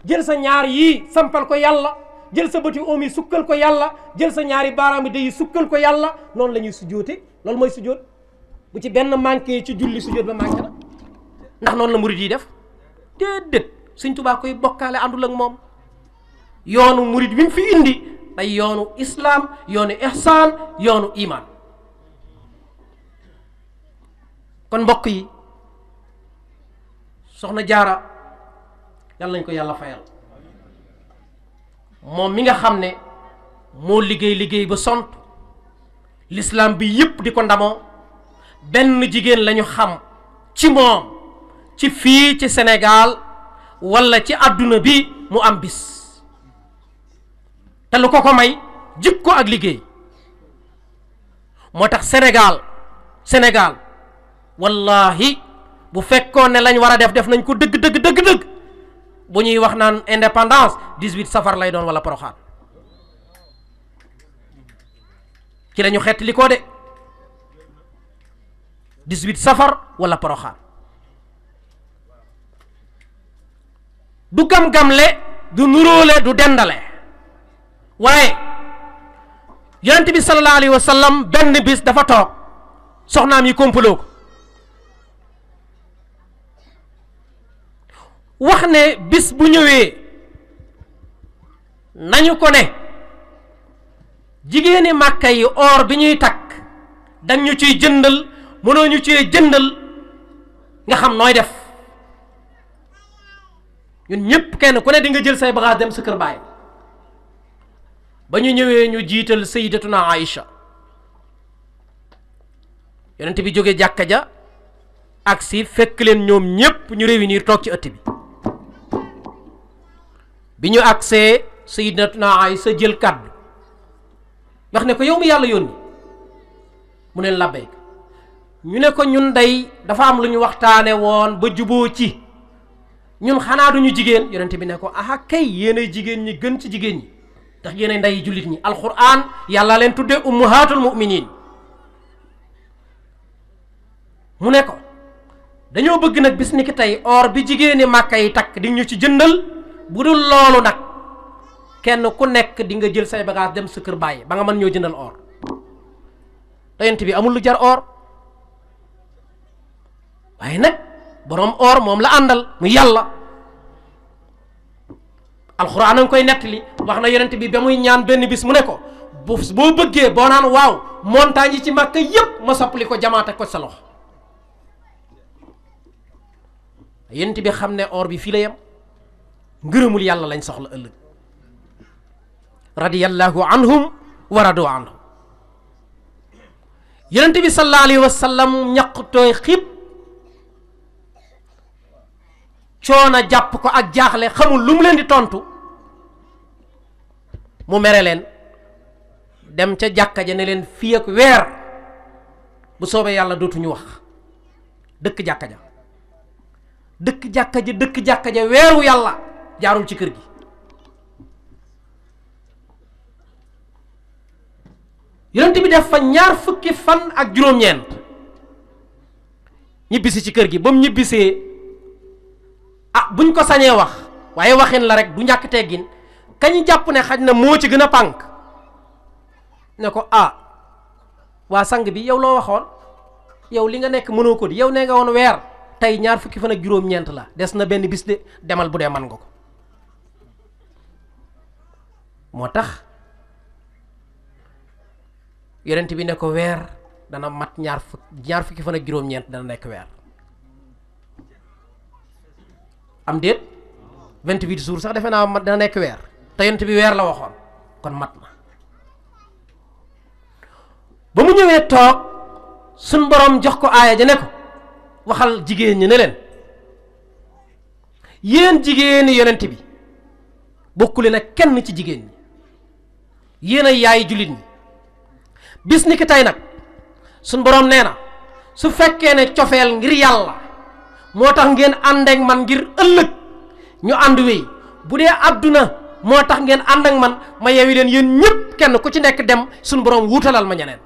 jël sa ñaar yii sampal ko yàlla jël sa bëti oom yi sukkal ko yàlla jël sa ñaari baaraam yi day sukkal ko yàlla noonu la ñuy sujoote loolu mooy sujoot bu ci benn manqué ci julli sujoot ba manqué na ndax noonu la murid yi def déedéet Sëñ Tuubaa koy bokkaale àndul ak moom yoonu murid bi mu fi indi day yoonu islam yoonu ihsaan yoonu iman kon mbokk yi soxna jaara yàlla nañ ko yàlla fayal moom mi nga xam ne moo liggéey ba sont l'islam bi yëpp di ko ndamoo benn jigéen lañu xam ci moom ci fii ci Sénégal walla ci àdduna bi mu am bis te lu ko may jikko ak liggéey moo tax Sénégal wallahi bu fekkoon ne lañ war a def nañ ko dëgg bu ñuy wax naan indépendance 18 safar lay doon wala Poroxaan ci lañu xeet li ko de 18 safar wala Poroxaan du gam-gamle du nuróole du dendale waaye yonent bi sallallahu alayhi wa sallam benn bis dafa toog soxnaam yi kompaloo ko wax ne bis bu ñëwee nañu ko ne jigéeni Màkka yi or bi ñuy takk dañ ñu ciy jëndal mënoo ñu ciy jëndal nga xam nooy def ñun ñëpp kenn ku ne di nga jël say bagage dem sa kër baay ba ñu ñëwee ñu jiital sayyidatuna Aïcha yonent bi jóge jàkka ja ak si fekk leen ñoom ñëpp ñu réunir toog ci ëtt bi ñu agsee sayyidatuna Aïcha jël kàddu wax ne ko yow mi yàlla yónni mu ne labbayk ñu ne ko ñun day dafa am lu ñu waxtaane woon ba juboo ci ñun xanaa duñu jigéen yonent bi ne ko aha kay yéenay jigéen ñi gën ci jigéen ñi ndax yéenay nday jullit ñi alquran yàlla leen tuddee ummahatul mu'minin mu ne ko dañoo bëgg nag bis ni ki tey or bi jigéeni màkka yi takk di ñu ci jëndal bu dul loolu nag kenn ku nekk di nga jël say bagage dem sa kër bàyyi ba nga mën ñoo jëndal or te yonent bi amul lu jar or waaye nag boroom or moom la àndal mu yàlla alxuraan a ngi koy nettali wax na yonent bi ba muy ñaan benn bis mu ne ko boo bëggee boo naan waaw montagne yi ci Màkka yépp ma soppali ko jamaate ko sa loxo yonent bi xam ne or bi fii la yem ngërëmul yàlla lañ soxla ëllëg radiyallahu anhum wa radu anhum yonent bi sallallahu alayhi wa sallam ñaq tooy xib coona jàpp ko ak jaaxle xamul lu mu leen di tontu mu mere leen dem ca jàkka ja ne leen fii ak weer bu soobee yàlla dootuñu wax dëkk jàkka ja weeru yàlla jaarul ci kër gi yonent bi def fa 2 fukki fan ak juróom-ñeent ñibbisi ci kër gi ba mu ñibbisee buñ ko sañee wax waaye waxin la rek du ñàkk teggin kañ jàpp ne xaj na moo ci gën a pànk ne ko waa sang bi yow loo waxoon yow li nga nekk mënoo ko di yow nee nga woon weer tey 2 fukki fan ak juróom-ñeent la des na benn bis de demal bu dee man nga ko moo tax yonent bi ne ko weer dana mat 2 fukki fan ak juróom-ñeent dana nekk weer am déet 28 jours sax defe naa mat dana nekk weer te yonent bi weer la waxoon kon mat na ba mu ñëwee toog suñ borom jox ko aaya ja ne ko waxal jigéen ñi ne leen yéen jigéeni yonent bi bokkule nag kenn ci jigéen ñi yéen ay yaay jullit ñi bis ni ki tey nag suñ borom nee na su fekkee ne cofeel ngir yàlla moo tax ngeen ànd ak man ngir ëllëg ñu ànd wéy bu dee àdduna moo tax ngeen ànd ak man ma yeewi leen yéen ñëpp kenn ku ci nekk dem suñu borom wuutalal ma ñeneen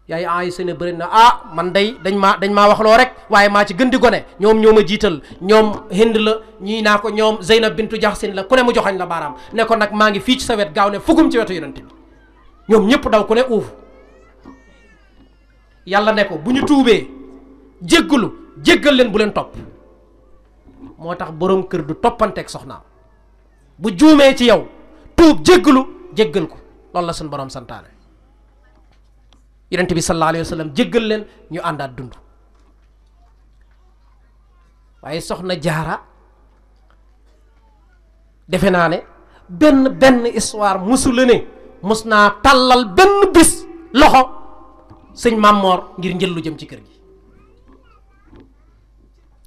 yaay Aysa ne bëri na man day dañ maa wax loo rek waaye maa ci gën di gone ñoom ñoo ma jiital ñoom Hind la ñii naa ko ñoom Zeynab bintu Jaxsin la ku ne mu joxañ la baaraam ne ko nag maa ngi fii ci sa wet gaaw ne fugum ci wetu yonent bi ñoom ñëpp daw ku ne uuf yàlla ne ko bu ñu tuubee jéggal leen bu leen topp moo tax boroom kër du toppanteeg soxnaam bu juumee ci yow tuub jéggal ko loolu la suñu borom santaane yonent bi sallallahu alayhi wa sallam jéggal leen ñu àndaat dund waaye soxna jaara defe naa ne benn histoire musu la ne mus naa tàllal benn bis loxo sëñ Mamor ngir njël lu jëm ci kër gi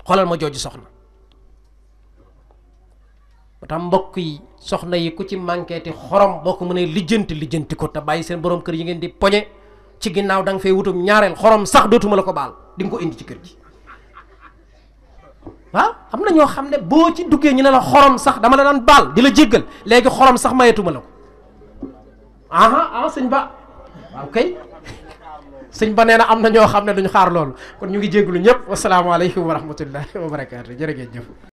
xoolal ma jooju soxna ba tax mbokk yi soxna yi ku ci manquéti xorom boo ko mënee lijjanti ko te bàyyi seen borom kër yi ngeen di poñe ci ginnaaw da nga fay wutum ñaareel xorom sax dootuma la ko baal di nga ko indi ci kër gi waaw am na ñoo xam ne boo ci duggee ñu ne la xorom sax dama la daan baal di la jéggal léegi xorom sax mayetuma la ko sëñ ba waaw kay sëñ ba nee na am na ñoo xam ne duñu xaar loolu kon ñu ngi jégglu ñëpp wasalaamaaleykum wa rahmatullahi wa barakaatu jërë ngeen jëf